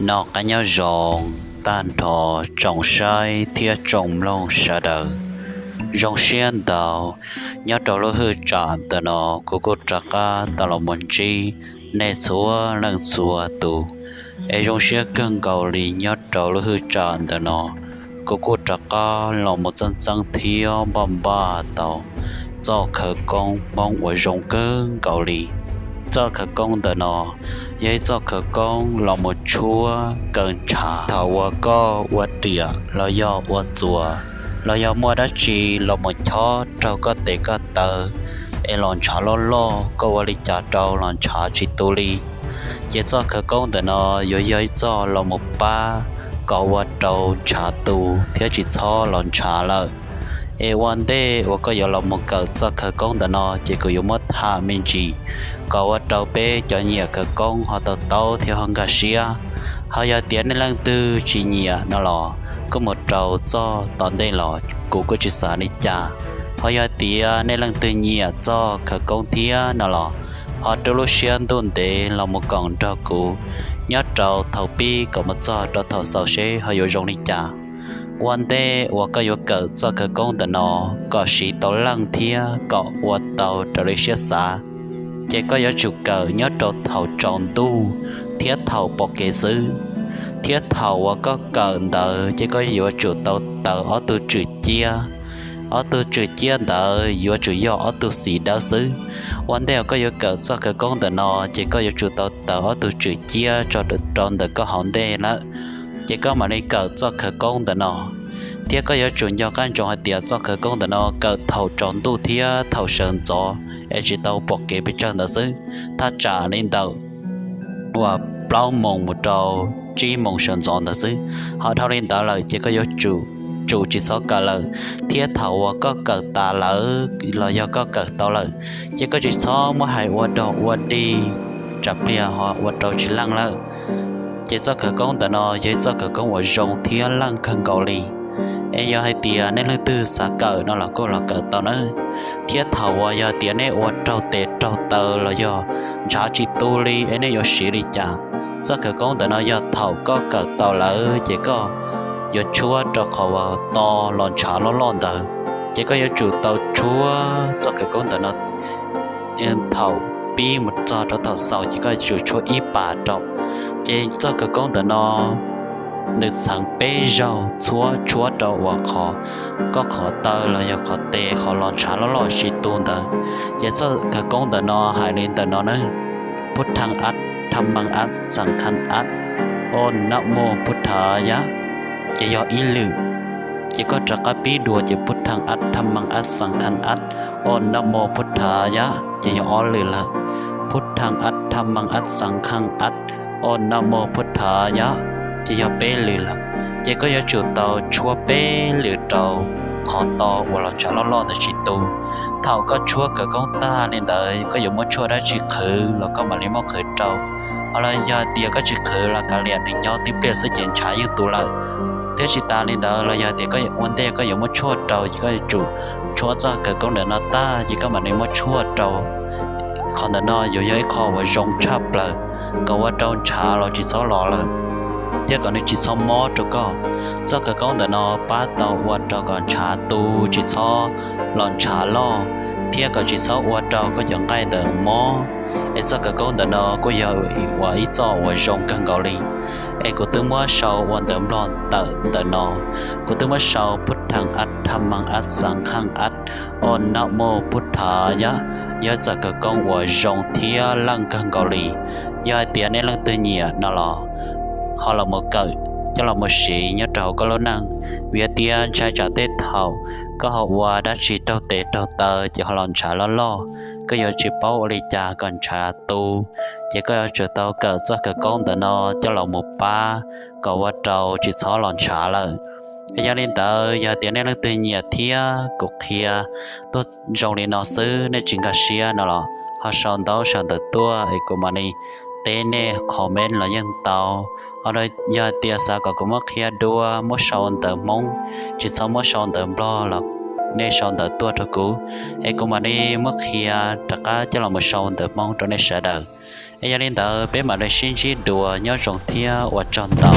Noj qab nyob zoo tag nrho tsoom saib thiab tsoom mloog sawv daws. Zoo siab ntau, nyob rau lub hwj tsam ntawm no kuv kuj rov qab tau los mus ntsib nej txhua leej txhua tus, es zoo siab kawg nkaus li nyob rau lub hwj tsam ntawm no kuv kuj rov qab los mus txeeb txeeb thiab npaj npaj tau txoj khawv koob Hmoob uas zoo kawg nkaus li. Txoj khawv koob ntawm no yog ib txoj khawv koob los mus tshuab kaw ntshav thaum uas koj ua riam los yog ua txuas, los yog muaj dab tsi los mus chob raug koj tes koj taw, es los ntshav loj loj, koj ua li cas rau los ntshav tsis tu li. Ces txoj khawv koob ntawm no yuav yog ib txoj los mus pab kom ua rau ntshav tu thiab tsis txhob los ntshav lawm. Es ua ntej uas koj yuav los mus kawm txoj khawv koob ntawm no ces kuv yuav muab tham me ntsis kom ua rau peb cov nyiam khawv koob ho tau taub thiab ho nkag siab. Ho yog tias nej leej twg tsis nyiam no los kuj mus rau txoj tom ntej los kuv kuj tsis xav li cas. Ho yog tias nej leej twg nyiam txoj khawv koob thiab no los ho rub lub siab ntuj ntev los mus koom nrog kuv nyob rau thaum pib kom mus txog rau thaum xaus seb ho yuav zoo li cas. Ua ntej uas koj yuav kawm txoj khawv koob ntawm no kom siv tau leej thiab kom ua tau raws li siab xav, ces koj yuav tsum kawm nyob rau thaum tsaus ntuj thiab thaum pom kev xwb. Thiab thaum uas koj kawm ntawd ces koj yuav tsum tau taws ob tug tswm ciab. Ob tug tswm ciab ntawd yuav tsum yog ob tug xim dawb xwb. Ua ntej uas koj yuav kawm txoj khawv koob ntawm no ces koj yuav tsum tau taws ob tug tswm ciab tso rau ntawm koj hauv ntej lawm, ces koj mam li kawm txoj khawv koob ntawm no. Thiab koj yuav tsum nco qab ntsoov hais tias txoj khawv koob ntawm no kawm thaum tsaus ntuj thiab thaum sawv ntxov es tsis tau pom kev pes tsawg ntawd xwb. Thaj tsam li ntawm uas plaub moos mus rau tsib moos sawv ntxov ntawd xwb. Ho dhau li ntawd lawm ces koj yuav tsum tsis txhob kawm lawm. Thiab thaum uas koj kawm tas lawm los yog koj kawm tau lawm, ces koj tsis txhob muab hais ua dog ua dig tsam pliag ho ua rau tsis leej lawm. Ces txoj khawv koob ntawm no yog ib txoj khawv koob uas zoo thiab leej kawg nkaus li. Es yog hais tias nej leej twg xav kawm no los kuj los kawm tau nawb. Thiab thaum uas yog tias nej ua raug tes raug taw los yog ntshav tsis tu li es nej yuav siv li cas? Txoj khawv koob ntawm no yog thaum koj kawm tau lawm ces koj yuav tshuab rau qhov uas to los ntshav loj loj ntawd. Ces koj yuav tsum tau tshuab txoj khawv koob ntawm no thaum pib mus txog rau thaum xaus ces koj yuav tsum tshuab ib pas rau. Ces txoj khawv koob ntawm no nws txheev peb zaug txhuab tshuab rau uas qhov, koj qhov taw los yog qhov tes qhov los ntshav loj loj tsis tu ntawd. Ces txoj khawv koob ntawm no hais li ntawm no nawb: Pub thaj ab, thaj meej ab, xeev kheej ab, o nab moj pub thav yab, ces yog ib lwm. Ces koj rov qab pib dua ces pub thaj ab, thaj meej ab, xeev kheej ab, o nab moj pub thav yab, ces yog ob lwm lawm. Pub thaj ab, thaj meej ab, xeev kheej ab, o nab moj pub thav yab, ces yog peb lwm lawm. Ces koj yuav tsum tau tshuab peb lwm rau qhov to uas los ntshav loj loj ntawd tsis tu. Thaum koj tshuab khawv koob tag li ntawd koj yuav muab tshuaj dab tsi qhwv los koj mam li muab qhwv rau. Ho los yog tias koj tsis qhwv los kav liam nws nyob tib pliag xwb ces ntshav yeej tu lawm. Thiab tsis tas li ntawd los yog tias koj ua ntej koj yuav muab tshuaj rau ces koj yuav tsum tshuab txoj khawv koob ntawm no tag ces koj mam li muab tshuaj rau. Qhov ntawm no yuav yog ib qho uas zoo tshaj plaws kom ua rau ntshav los tsis txhob los lawm, thiab kom nws tsis txhob mob rau koj. Txoj khawv koob ntawm no pab tau ua rau kom ntshav tu tsis txhob los ntshav loj, thiab kom tsis txhob ua rau koj cov nqaij ntawd mob. Es txoj khawv koob ntawm no kuj yog ua ib txoj uas zoo kawg nkaus li. Es kuv twb muab sau ua ntawv Nplog tawm ntawm no. Kuv twb muab sau pub thaj ab, thaj meej ab, xeev kheej ab, o nab moj pub thav yab, yog txoj khawv koob uas zoo thiab leej kawg nkaus li. Yog hais tias nej leej twg nyiam no los ho los mus kawm coj los mus siv nyob rau hauv koj lub neej. Vim hais tias ntshai tsam tej thaum koj ho ua dab tsi raug tes raug taw ces ho los ntshav loj loj, koj yuav tsis paub ua li cas kom ntshav tu. Ces koj yuav tsum tau kawm txoj khawv koob ntawm no coj los mus pab kom ua rau tsis txhob los ntshav lawm. Yog li ntawd yog tias nej leej twg nyiam thiab kuv qhia tuaj zoo li no xwb nej tsis nkag siab no los ho sau ntaub sau ntawv tuaj es kuv mam li teb nej comment los yeej tau. Ho yog tias xav kom kuv muab qhia dua muab sau ntawv Hmoob, tsis txhob muab sau ntawv Nplog los nej sau ntawv tuaj rau kuv, es kuv mam li muab qhia rov qab coj los mus sau ntawv Hmoob rau nej sawv daws. Es yog li ntawd peb mam li sib ntsib dua, nyob zoo thiab ua tsaug ntau.